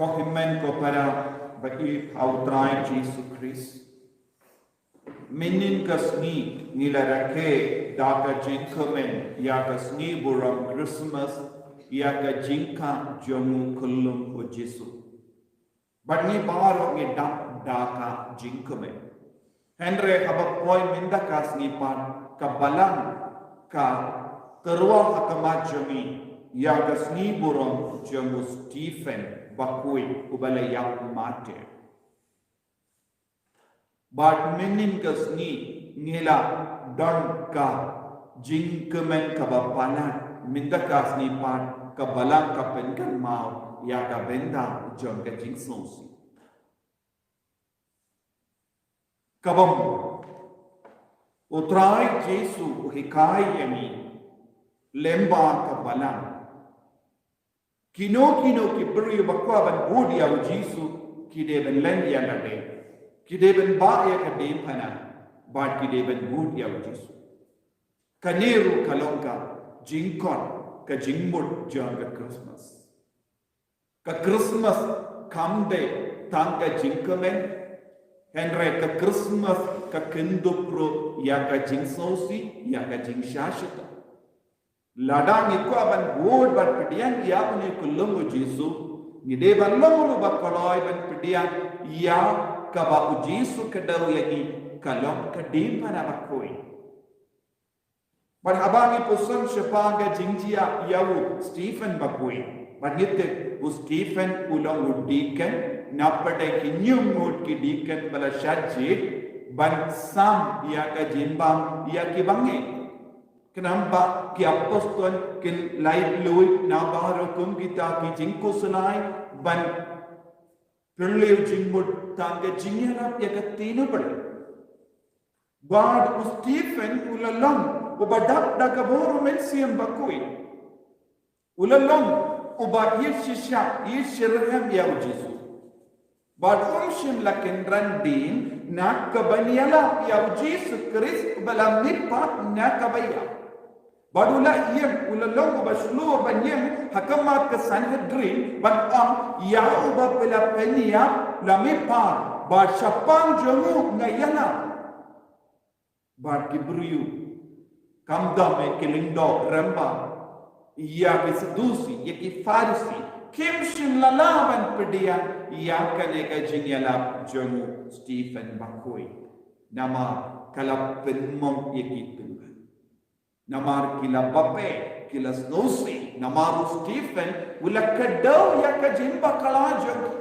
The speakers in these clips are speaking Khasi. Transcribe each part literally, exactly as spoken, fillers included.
Ko hynmen ko para ba ïeit ha u Trai Jisu Khrist, mynnin ka sngi ngi la rakhe da ka jingkmen ïa ka sngi burom Christmas, ïa ka jingkha jong u khyllung u Jisu. Bad ngi baroh ngi dap da ka jingkmen. Hynrei haba poi mynta ka sngi pat, ka Balang ka tyrwa ha khmat jong ngi ïa ka sngi burom jong u Stephen bakhuid uba la ïap martyr. Bad mynnin ka sngi ngi la don ka jingkmen kaba palat, mynta ka sngi pat ka Balang ka pynkynmaw ïa ka bynta jong ka jingsngewsih. Kaba mut, u Trai Jisu u hikai ïa ngi lyngba ka Balang. Kino kino ki briew ba kwah ban bud ïa u Jisu, ki dei ban len ïa lade, ki dei ban bah ïa ka diengphna, bad ki dei ban bud ïa u Jisu. Kane ruh ka long ka jingkhot, ka jingmut jong ka Christmas. Ka Christmas kam dei tang ka jingkmen, hynrei ka Christmas ka kyndup ruh ïa ka jingsngewsih, ïa ka jingshah shitom. Lada ngi kwah ban bud bad pdiang ïa une u khyllung u Jisu, ngi dei ban long ruh ba kloi ban pdiang ïa kaba u Jisu u kdew ïa ngi, ka long ka diengphna bakhuid. Bad haba ngi pyrshang shaphang ka jingjia ïa u Stephen bakhuid, bad ngi tip u Stephen u long u deacon, na pdeng ki hynñiew ngut ki deacon ba la shah jied ban sam ïa ka jingbam ïa ki bangeit. Khnang ba ki apostol kin lait luid na baroh kum kita ki jingkhuslai ban pynlong jingmut tang ka jingïalap ïa ka ktien u Blei. Bad u Stephen u la long uba dap da ka bor u Mynsiem Bakhuid. U la long uba ïeit shisha, ïeit shitrhem ïa u Jisu. Bad um shym la kynran dien na ka ban ïalap ïa u Jisu Khrist uba la mihpat na kaba ïap. Bad u la ïeng, u la long uba shlur ban ïeng ha khmat ka Sanhedrin ban ong ïa uba phi la pynïap la mihpat, bad shaphang jong u nga ïalap. Bad ki briew, khamtam ïa ki lyngdoh rangbah, ïa ki Sadusi, ïa ki Pharisi, kim shym la lah ban pdiang ïa kane ka jingïalap jong u Stephen bakhuid. Namar ka la pynmong ïa ki tuh. Namar ki la bapher, ki la sngewsih, namar u Stephen u la kdew ïa ka jingbakla jong ki.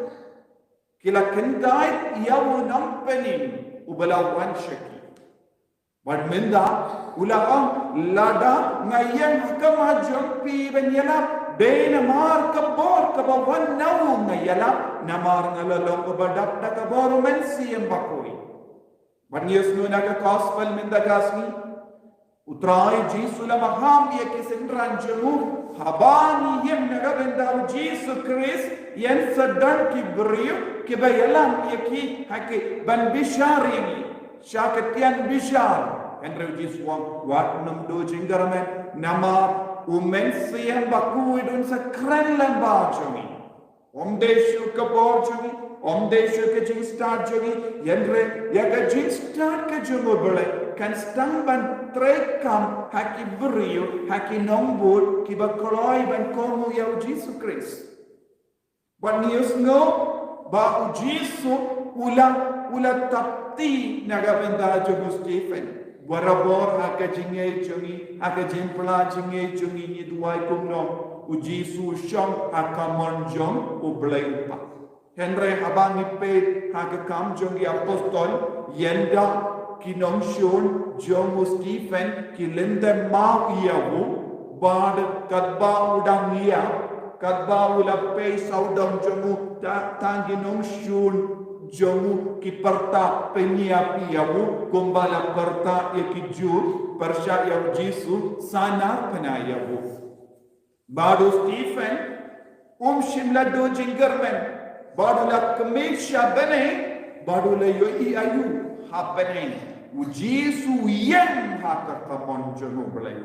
Ki la kyntait ïa u nongpynim uba la wan sha ki. Bad mynta u la ong, lada nga ïeng ha khmat jong phi ban ïalap, dei namar ka bor kaba wan na u nga ïalap, namar nga la long uba dap da ka bor u Mynsiem Bakhuid. Bad ngi ïohsngew na ka gospel mynta ka sngi, u Trai Jisu u la maham ïa ki synran jong u, haba ngi ïeng na ka bynta u Jisu Khrist, yn sa don ki briew kiba ïalam ïa ki ha ki ban bishar ïa ngi sha ka tian bishar. Hynrei u Jisu u ong, wat nym duh jingkyrmen, namar u Mynsiem Bakhuid un sa kren lyngba jong ngi. Ym dei shuh ka bor jong ngi, ym dei shuh ka jingstad jong ngi, hynrei ïa ka jingstad ka jong u Blei kan sdang ban treikam ha ki briew, ha ki nongbud kiba kloi ban kohnguh ïa u Jisu Khrist. Bad ngi ïohsngew ba u Jisu u la, u la tap kti na ka bynta jong u Stephen. Barabor ha ka jingngeit jong ngi, ha ka jingpla jingngeit jong ngi, ngi duwai kumno, u Jisu u shong ha ka mon jong u Blei u Kpa. Hynrei haba ngi peit ha ka Kam jong ki Apostol, ynda ki nongshun jong u Stephen ki lynthem maw ïa u, bad katba u dang ïap, katba u la pei sawdong jong u, ta, tang ki nongshun jong u ki pyrta pynïap ïa u, kumba la pyrta ïa ki Jiw pyrshah ïa u Jisu, sa narphna ïa u. Bad u Stephen um shym la duh jingkyrmen, bad u la khmih sha bneng, bad u la ïohi aïu ha bneng? U Jisu u ïeng ha ka kamon jong u Blei.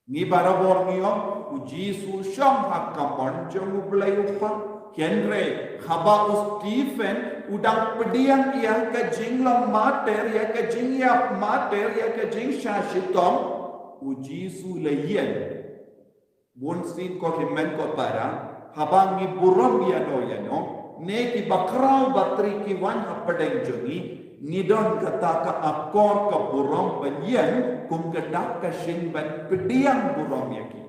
Ngi barabor ngi ong, u Jisu u shong ha kamon jong u Blei u Kpa. Hynrei haba u Stephen u dang pdiang ïa ka jinglong martir, ïa ka jingïap martir, ïa ka jingshah shitom, u Jisu u la ïeng. Bun sien ko hynmen ko para, haba ngi burom ïano ïano, ne ki bakhraw batri ki wan hapdeng jong ngi, ngi don kata ka akor ka burom ban ïeng kum ka dak ka shin ban pdiang burom ïa ki.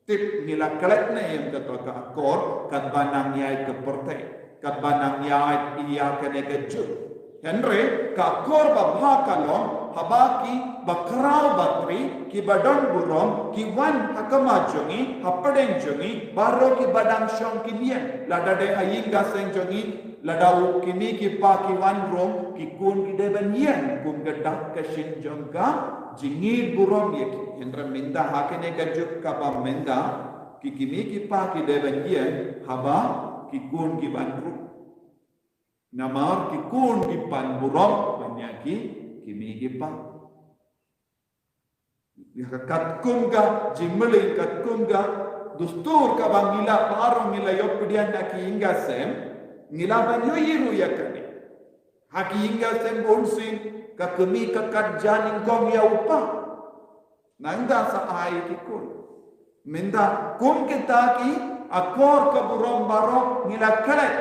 Tip ngi la klet ne em kata ka akor, katba nang ïaid ka pyrthei, katba nang ïaid ïa kane ka juk. Hynrei ka akor babha ka long, haba ki bakhraw batri, ki badon burom, ki wan ha khmat jong ngi, hapdeng jong ngi, baroh ki badang shong ki ïeng, lada dei ha ïing ha sem jong ngi, lada u kmie ki kpa ki wan rung, ki khun ki dei ban ïeng kum ka dak ka shin jong ka jingïeit burom ïa ki. Hynrei mynta ha kane ka juk kaba mynta, ki kmie ki kpa ki dei ban ïeng haba ki khun ki wan rung. Namar ki khun ki pan burom ban ïa ki kmie ki kpa. Ïa ka katkum ka jingmlien, katkum ka dustur kaba ngi la baroh ngi la ïoh pdiang ha ki ïing ha sem, ngi lah ban ïohi ruh ïa kane. Ha ki ïing ha sem bun sien ka kmie ka kat ja nyngkong ïa u kpa. Nangta sa ai ki khun. Mynta kum kita ki akor ka burom baroh ngi la klet.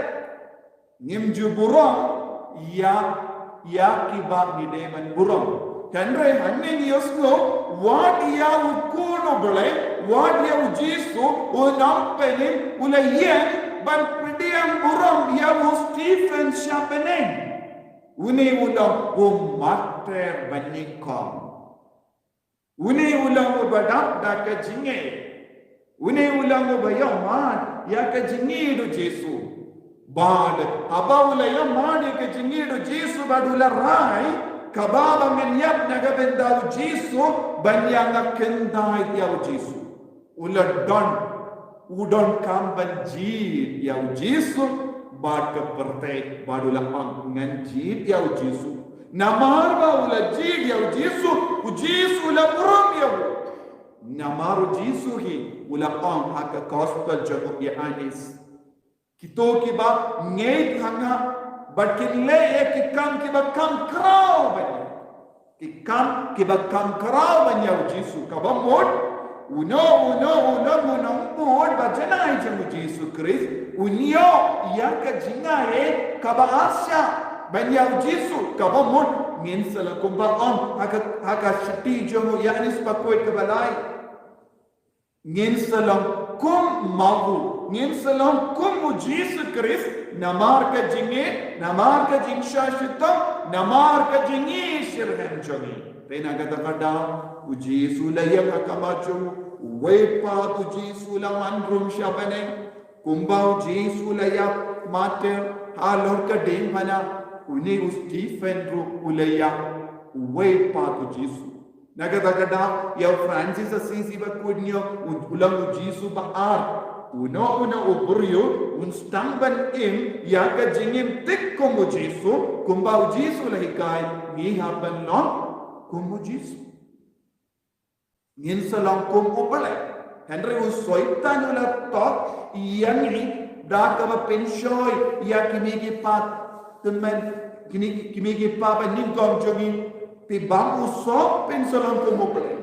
Ngim ju burom ïa, ïa kiba ngi dei ban burom. Hynrei hangne ngi ïohsngew, wat ïa u Khun u Blei, wat ïa u Jisu, u nongpynim, u la ïeng ban pdiang burom ïa u Stephen sha bneng. Une u long u martir ba nyngkong. Une u long uba dap da ka jingngeit. Une u long uba ïohmad ïa ka jingngeit u Jisu. Bad haba u la ïohmad ïa ka jingngeit u Jisu bad u la rai, kaba ba ngan ïap na ka bynta u Jisu, ban ïa nga khyndai ïa u Jisu. U la don, u donkam ban jied ïa u Jisu bad ka pyrthei, bad u la ong ngan jied ïa u Jisu. Namar ba u la jied ïa u Jisu, u Jisu u la burom ïa u. Namar u Jisu hi u la ong ha ka gospel jong u Ïoannis, kito kiba ngeit ha nga, bad kin leh ïa ki kam kiba kham khraw ban ïa. Ki kam kiba kham khraw ban ïa u Jisu. Kaba mut, uno, uno, uno, uno, mut ba janai jong u Jisu Khrist, un ïoh ïa ka jingai kaba arshah ban ïa u Jisu. Kaba mut, ngin sa la kumba ong ha ka, ha ka shithi jong u Ïoannis bakhuid kaba lai. Ngin sa long kum ma u, ngin sa long kum u Jisu Khrist, namar ka jingngeit, namar ka jingshah shitom, namar ka jingïeit shitrhem jong ngi. Te na kata ka daw, u Jisu la ïeng ha khmat jong u, uwei pat u Jisu la wan rung sha bneng, kumba u Jisu la ïap martir halor ka diengphna, une u Stephen ruh u la ïap, uwei pat u Jisu. Na kata ka daw, ïa u Francis Assisi bakhuid ngi ong, u, u long u Jisu ba ar. Uno uno u briew un sdang ban im ïa ka jingim thik kum u Jisu, kumba u Jisu la hikai, ngi hap ban long kum u Jisu. Ngin sa long kum u Blei. Hynrei u Soitan u la tok ïa ngi da kaba pynshoi ïa ki kmie ki kpa tymmen, kmie, kmie ki kpa ba nyngkong jong ngi. Te bam u soh phin sa long kum u Blei.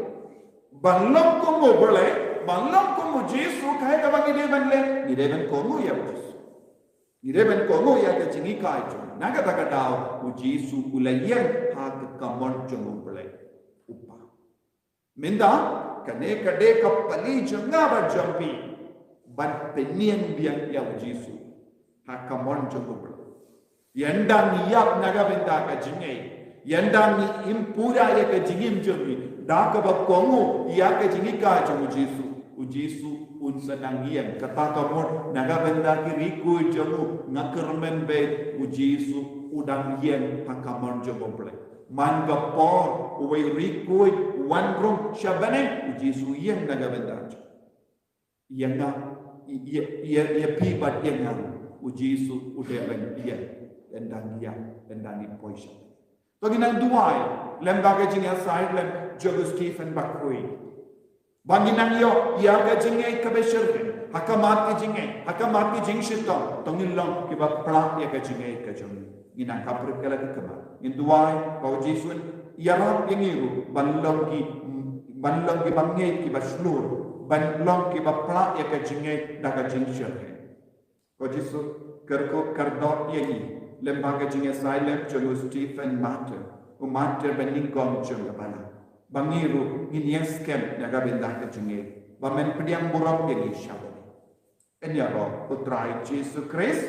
Ban long kum u Blei, ban long kum u Jisu, kaei kaba ngi dei ban leh, ngi dei ban kohnguh ïa u Jisu. Ngi dei ban kohnguh ïa ka jinghikai jong u. Na kata ka daw u Jisu u la ïeng ha ka kamon jong u Blei u Kpa. Mynta, kane ka dei ka pali jong nga bad jong phi ban pynïeng biang ïa u Jisu ha kamon jong u Blei. Ynda ngi ïap na ka bynta ka jingngeit, ynda ngi im pura ïa ka jingim jong ngi da kaba kohnguh ïa ka jinghikai jong u Jisu, u Jisu un sa nang ïeng. Kata ka mut na ka bynta ki riew khuid jong u, nga kyrmen beit, u Jisu u dang ïeng ha kamon jong u Blei. Man ka por uwei u riew khuid u wan rung sha bneng, u Jisu u ïeng na ka bynta jong u. Ïa nga, ïa, ïa, ïa phi bad ïa nga, u Jisu u dei ban ïeng ynda ngi ïap, ynda ngi poi sha. To ngin nang duwai lem bad ka jingïasaid lem jong u Stephen bakhuid. Ba ngin nang ïoh ïa ka jingngeit kaba shyrkhei ha ka mat ka jingngeit, ha ka mat ka jingshitom, to ngin long kiba plah ïa ka jingngeit ka jong ngi. Ngin nang khaprit ka la ka khmat. Ngin duwai ba u Jisu un ïarap ïa ngi ruh ban long ki, ban long kiba ngeit kiba shlur, ban long kiba plah ïa ka jingngeit da ka jingshyrkhei. Ko Jisu, kyrkhu kyrdoh ïa ngi lyngba ka jingïasaid lem jong u Stephen Martyr, u martyr ba nyngkong jong ka balang, ba ngi ruh ngin ïeng skhem na ka bynta ka jingngeit, ba men pdiang burom ïa ngi sha ba. Yn ïaroh u Trai Jisu Khrist.